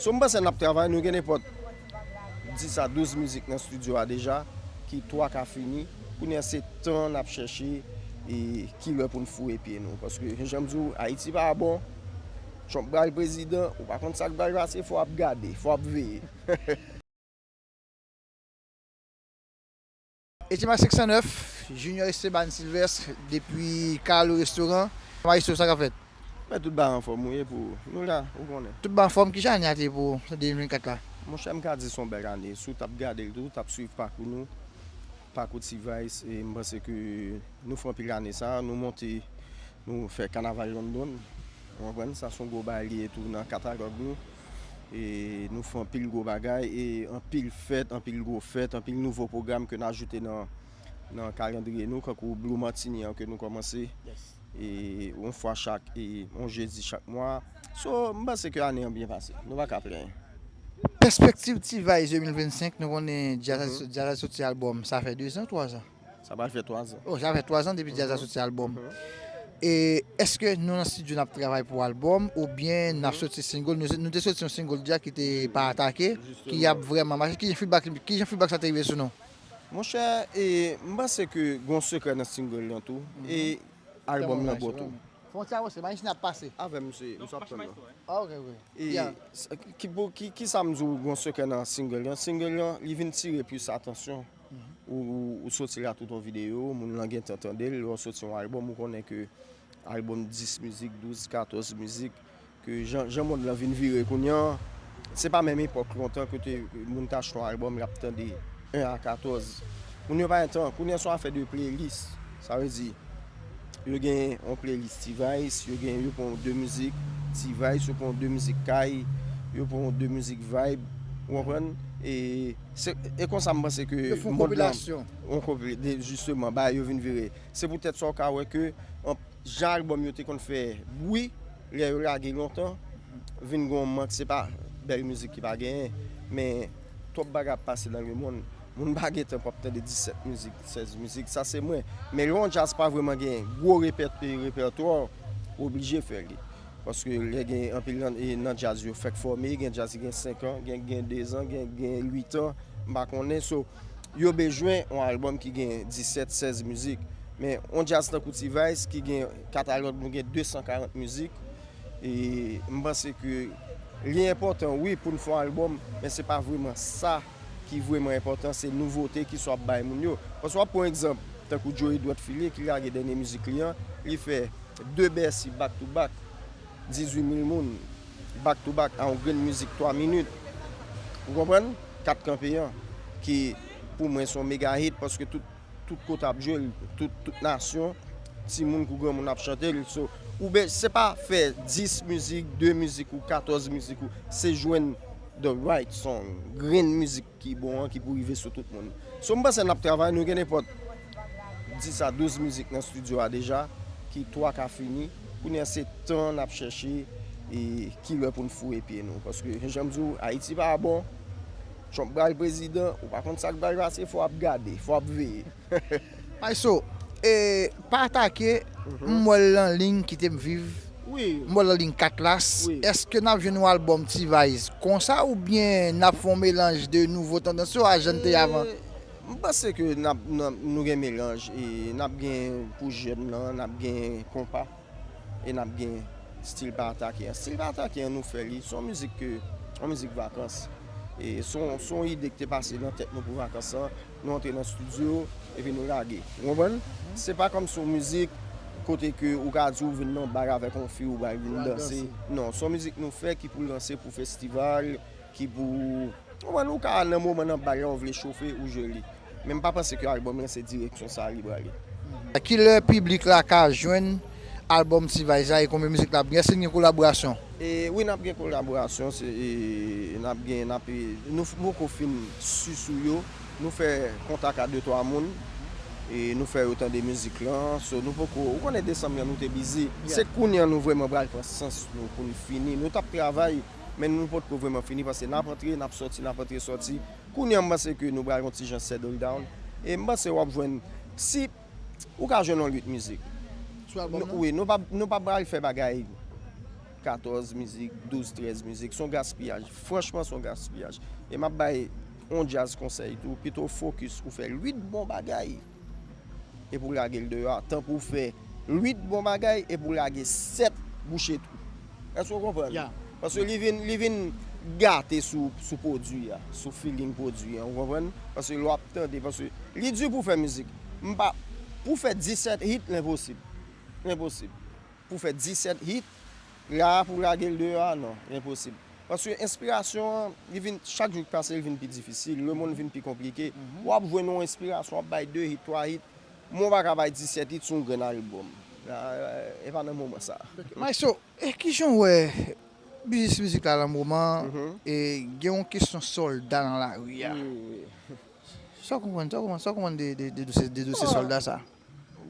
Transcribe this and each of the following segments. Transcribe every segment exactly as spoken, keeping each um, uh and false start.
So, m panse n ap travay, nou gen nenpòt dis a douz mizik nan estidyo a deja, ki twa ka fini. Kounye a se tan n ap chèche e kilè pou n foure pye nou. Paske, jan m di w, Ayiti pa bon, Trump pral prezidan, ou pa konn sa k pral pase, fò w ap gade, fò w ap veye. Etima senk san nèf, Junior Esteban Sylvestre, depi Carlo Restaurant. Maestro, sa k ap fèt? Men tout bagay anfòm, ou ye pou nou la, ou konnen. Tout bagay anfòm, ki jan ane a te ye pou de mil vennkat la? Monchè, m ka di se yon bèl ane. Si w t ap gade l tou, w t ap swiv pakou nou, pakou T-Vice, e m panse ke nou fè anpil ane sa, nou monte, nou fè kanaval London, ou konprann, sa se yon gwo bagay li ye tou nan katalòg nou. E nou fè anpil gwo bagay, e anpil fèt, anpil gwo fèt, anpil nouvo pwogram ke n ajoute nan, nan kalandriye nou, kankou Blue Martini an ke nou kòmanse. E yon fwa chak, e yon jedi chak mwa. So, m panse ke ane an byen pase. Nou pa ka plenyen. Pèspektiv T-Vice de mil vennsenk, nou konnen djaz la soti albòm, sa fè de zan, twa zan? Sa pral fè twa zan. Oh, sa fè twa zan depi djaz la soti albòm. E èske nou nan estidyo n ap travay pou albòm oubyen n ap soti single? Nou, nou te soti yon single deja ki te Pa Atake, ki ap vrèman mache. Ki jan feedback, ki jan feedback sa te rive sou nou? Monchè, e, m panse ke gen yon sekrè nan single lan tou. E albòm lan bon tou. Fè yon ti avanse, Maïs ap pase. Avè m, se, m sot tann lan. Ah, ok, ok. E Yeah. s- ki, pou- ki, ki sa m di w gen yon sekrè nan single lan? Single lan, li vin tire plis atansyon. Ou, ou, ou soti la tout yon videyo, moun lan gentan tande l, lè w soti yon albòm, ou konnen ke albòm dis mizik, douz, katòz mizik, ke jan, jan mond lan vin vire kounye a, se pa menm epòk lontan kote moun t achte yon albòm, l ap tande en a katòz. Moun yo pa gen tan, kounye a se yon afè de playlist. Sa vle di, yo gen yon playlist T-Vice, yo gen, yo pran de mizik T-Vice, yo pran de mizik Kay, yo pran de mizik Vibe, ou konprann? E se, e konsa m panse ke Yo fè yon konpilasyon. Yon konpi-, de, jisteman, bagay yo vin vire. Se poutèt sa w ka wè ke an, jan albòm yo te konn fè bwi, lè yo lage lontan, vin gen yon mank, se pa bèl mizik ki pa genyen, men twòp bagay ap pase nan lemonn. Moun pa gen tan pou ap tande disèt mizik, sèz mizik, sa se mwen. Men lè yon djaz pa vrèman gen gwo repè-, e, repètwa, ou oblije fè li. Paske lè gen anpil nan, e, nan djaz yo fèk fòme, gen djaz ki gen senk an, gen, gen de zan, gen, gen uit an, m pa konnen. So, yo bezwen yon albòm ki gen disèt, sèz mizik. Men yon djaz tankou T-Vice ki gen katalòg nou gen de san karant mizik, e m panse ke li enpòtan, wi, pou n fè yon albòm, men se pa vrèman sa ki vrèman enpòtan, se nouvote ki sa w ap bay moun yo. Paske w ap pran egzanp, tankou Joe Edouard Philly ki lage dènye mizik li an, li fè de Bercy back to back, dizuit mil moun, back to back, a yon grenn mizik twa minit. Ou konprann? Kat Kanpe an, ki pou mwen se yon mega hit, paske tout, tout kote ap jwe l, tout, tout nasyon, timoun kou granmoun ap chante l. So, ou be, se pa fè dis mizik, de mizik ou katòz mizik ou, se jwenn the right song, grenn mizik ki bon an, ki pou rive sou tout moun. So, m panse n ap travay, nou gen nenpòt dis a douz mizik nan estidyo a deja, ki twa ka fini. Kounye a se tan n ap chèche e kilè pou n foure pye nou. Paske, jan m di w, Ayiti pa bon, Trump pral prezidan, ou pa konn sa k pral pase, fò w ap gade, fò w ap veye. Maestro, e, Pa Atake, m wè l nan liy Kite m viv, Wi. M wè l nan liy Katlas. Wi. Èske n ap jwenn yon albòm T-Vice konsa oubyen n ap fè yon melanj de nouvo tandans yo a jan n te ye avan? E, m panse ke n ap, n ap, nou gen melanj, e n ap gen pou jèn nan, n ap gen konpa, e n ap gen stil Pa Atake an. Stil Pa Atake an nou fè li, se yon mizik ke, yon mizik vakans. E se yon, se yon ide ki te pase nan tèt nou pou vakans lan. Nou antre nan estidyo, epi nou lage. Ou konprann? Se pa kòmsi yon mizik kote ke ou ka di ou vin nan bal avèk yon fi, ou pral vin Pral danse. Danse. Non, se yon mizik nou fè ki pou lanse pou festival, ki pou, ou konprann, ou ka nan moman nan bal la, ou vle chofe, ou jwe li. Men m pa panse ke albòm lan se direksyon sa li prale. Kilè piblik la ka jwenn albòm T-Vice la e konbyen mizik l ap gen? Èske n gen kolaborasyon? E wi, n ap gen kolaborasyon, se, e, n ap gen, n ap, e, nou f-, poko fin si sou yo. Nou fè kontak a de twa moun, e nou fè yo tande mizik lan. So, nou poko, ou konnen desanm lan nou te bizi. Se kounye a nou vrèman pral pran sans nou pou n fini. Nou t ap travay, men nou potko vrèman fini, paske n ap antre, n ap sòti, n ap antre, sòti. Kounye a m panse ke nou pral yon ti jan settle down. E m panse w ap jwenn, si ou ka jwenn yon uit mizik. Sou albòm Nou- nan? Wi, nou pa, nou pa pral fè bagay katòz mizik, douz, trèz mizik. Se yon gaspiyaj. Franchman, se yon gaspiyaj. E m ap bay yon djaz konsèy tou, pito fokis ou fè uit bon bagay epi w lage l deyò a, tanpri w fè uit bon bagay epi w lage sèt bouche twou. Èske w konprann? Paske li vin, li vin gate sou, sou pwodui a, sou feeling pwodui a, w konprann? Paske lè w ap tande, paske li di pou w fè mizik. M pa, pou w fè disèt hit, l enposib. L enposib. Pou w fè disèt hit, la a pou w lage l deyò a, non, l enposib. Paske enspirasyon an, li vin, chak jou k pase, li vin pi difisil. Lemonn vin pi konplike. W ap jwenn yon enspirasyon, w ap bay de hit, twa hit, men w pa ka bay disèt hit sou yon grenn albòm. La, e pa nan moman sa. Maestro, e kijan w wè biznis mizik la nan moman an, e gen yon kesyon sòlda nan lari a? Sa w konprann, sa w konprann, sa w konprann de, de, de dosye, de dosye sòlda sa?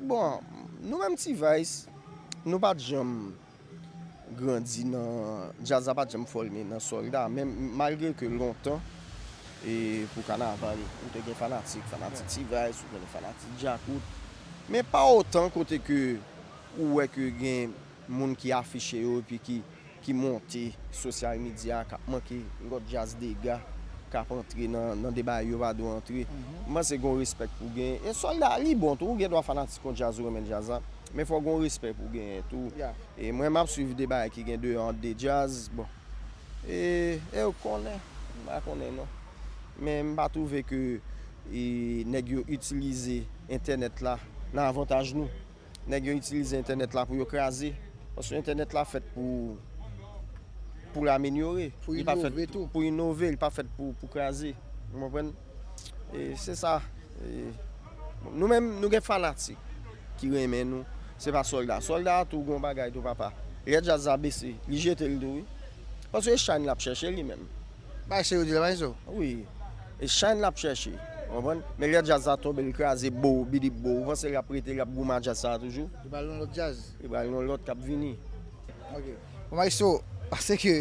Bon, nou menm T-Vice, nou pa t janm grandi nan, djaz la pa t janm fòme nan sòlda, men malgre ke lontan, e pou kanaval, ou te gen fanatik, fanatik T-Vice, ou te gen fanatik Djakout, men pa otan kote ke ou wè ke gen moun ki afiche yo epi ki, ki monte sosyal medya, k ap manke lòt djaz dega, k ap antre nan, nan de bagay yo pa dwe antre. M panse gen yon respè pou genyen. E sòlda, li bon tou, ou gen dwa fanatik yon djaz, ou renmen djaz la, men fò gen yon respè pou genyen tou. E mwen, m ap swiv de bagay ki gen deyò ant de djaz, bon. E, e ou konnen, m pa konnen non. Men m pa twouve ke, e, nèg yo itilize entènèt la nan avantaj nou. Nèg yo itilize entènèt la pou yo kraze. Paske entènèt la fèt pou, pou l amelyore. Li pa fèt pou inove, li pa fèt pou, pou kraze. Ou konprann? E se sa. E nou menm, nou gen fanatik ki renmen nou. Se pa sòlda. Sòlda a tou gon bagay tou, papa. Lè djaz la bese, li jete l tou, wi. Paske e shine l ap chèche li menm. Bay se yo di la, bay so. Wi. E shine l ap chèche. Ou konprann? Men lè djaz la tonbe, l kraze, bow, bidip, bow. Ou panse l ap rete, l ap goumen a djaz sa a toujou? Li pral yon lòt djaz. Li pral yon lòt k ap vini. Ok. Bon, maestro, paske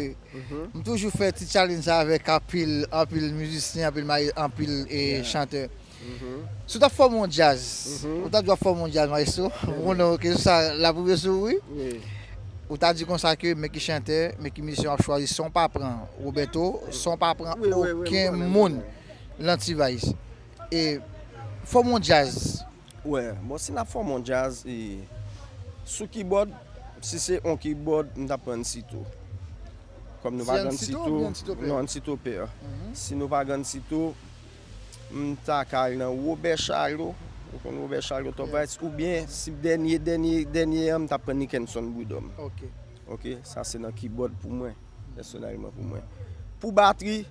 m toujou fè ti challenge sa avèk anpil, anpil mizisyen, anpil, anpil, e, chantè. Si w t ap fòme yon djaz, ou t ap dwe fòme yon djaz, maestro. Bon, non, kesyon sa la pou sou ou, wi. Ou ta di konsa ke men ki chantè, men ki mizisyen w ap chwazi, san w pa pran Roberto, san w pa pran okenn moun nan T-Vice. E fòme yon djaz. Wè, bon, si n ap fòme yon djaz, e, sou kibòd, si se yon kibòd, m t ap pran Sito. Kòm nou pa gen Sito, non, Sito pè. Si nou pa gen Sito, m ta ka al nan Robert Charlot. Ou konn Robert Charlot, Top Vibes, oubyen si dènye, dènye, dènye an, m ta pran Nickenson Prud'homme. Ok, sa se nan kibòd pou mwen, pèsonèlman pou mwen. Pou batri,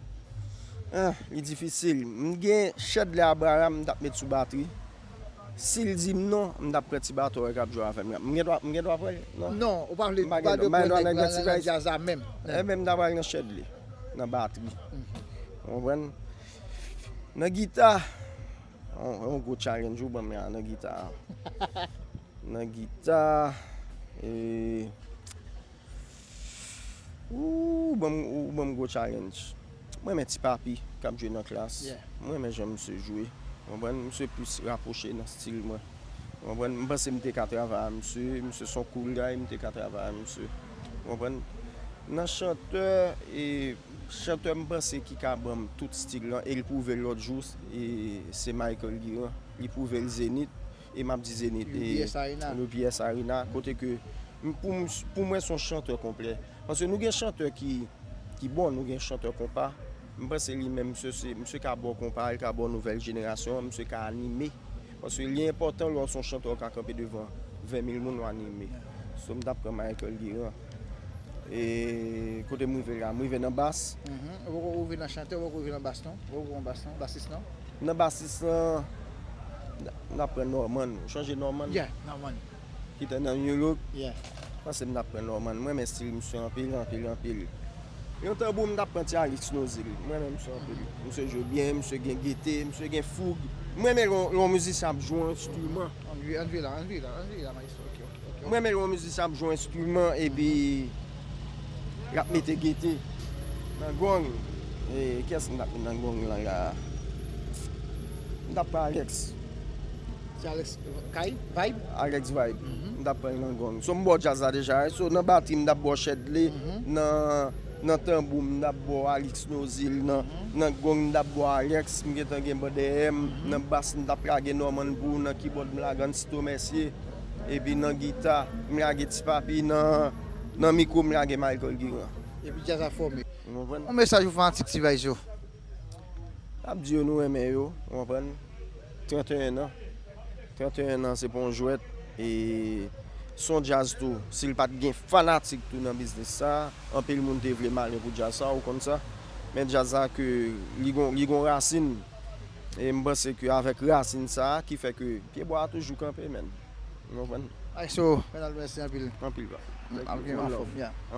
ah, li difisil. M gen Chedley Abraham, m t ap met sou batri. Si l di m non, m t ap pran ti bato a k ap jwe avè m la. M gen dwa, m gen dwa pran l? Non. Non, ou pa vle, ou pa vle pran nèg nan djaz la menm. Enben, m ta pral nan Chedley, nan batri. Ou konprann? Nan gita, yon, yon gwo challenge ou ban m la nan gita. Nan gita, e, Ou ban m, ou ban m gwo challenge. Mwen renmen Ti Papi k ap jwe nan Klass. Mwen renmen jan misye jwe. Ou konprann? Misye plis rapwoche nan stil mwen. Ou konprann? M panse m te ka travay a misye. Misye se yon cool guy, m te ka travay a misye. Ou konprann? Nan chantè, e, chantè m panse ki ka ban m tout stil lan, e l pwouve l lòt jou, e, se Michael Guerand. Li pwouve l Zenith. E m ap di Zenith, e, U B S Arena. U B S Arena, kote ke, m, pou m, pou mwen, se yon chantè konplè. Paske nou gen chantè ki, ki bon, nou gen chantè konpa. M panse li menm, misye, se, misye ka ba w konpa, li ka ba w nouvèl jenerasyon an, misye ka anime. Paske li enpòtan lè w se yon chantè, w ka kanpe devan ven mil moun, w anime. So, m t ap pran Michael Guerand. E kote m rive la, m rive nan bas. Ou poko rive nan chantè, ou poko rive nan bas, non? Ou poko pran bas, non? Basis, non? Nan basis lan, n ap pran Norman. Ou chanje Norman? Yeah, Norman. Ki te nan New Look? Yeah. Panse m t ap pran Norman. Mwen renmen stil misye anpil, anpil, anpil. Yon tanbou, m t ap pran Ti Alix Nozil. Mwen renmen misye anpil. Misye jwe byen, misye gen gete, misye gen foug. Mwen renmen lè yon, lè yon mizisyen ap jwe yon enstriman. Ann jwe, ann jwe la, ann jwe la, ann jwe la, maestro. Ok, ok, ok. Mwen renmen lè yon mizisyen ap jwe yon enstriman epi l ap mete gete nan gong. E kiyès m t ap met nan gong lan la? M t ap pran Alex. Se Alex Kay? Vibe? Alex Vibe. M t ap pran l nan gong. So m ba w djaz la deja, so nan batri m t ap ba w Chedley, nan nan tanbou m t ap ba w Alix Nozil, nan nan gong m t ap ba w Alex, m gentan gen ban dèyè m, nan bas m t ap lage Norman Pou, nan kibòd m lage Ansito Mèsye, epi nan gita m lage Ti Papi, nan nan mikwo m lage Michael Guiran. Epi djaz la fòme. Ou konprann? Yon mesaj pou fanatik T-Vice yo. N ap di yo nou renmen yo, ou konprann? Trannteyen an. Trannteyen an se pa yon jwèt. E se yon djaz tou, si l pa t gen fanatik tou nan biznis sa, anpil moun te vle malen pou djaz sa, ou konn sa. Men djaz sa ke li gon, li gon rasin. E m panse ke avèk rasin sa ki fè ke pyebwa a toujou kanpe, menn. Ou konprann? Ay, so, Renald, mèsi anpil. Anpil pa. Anpil, anpil.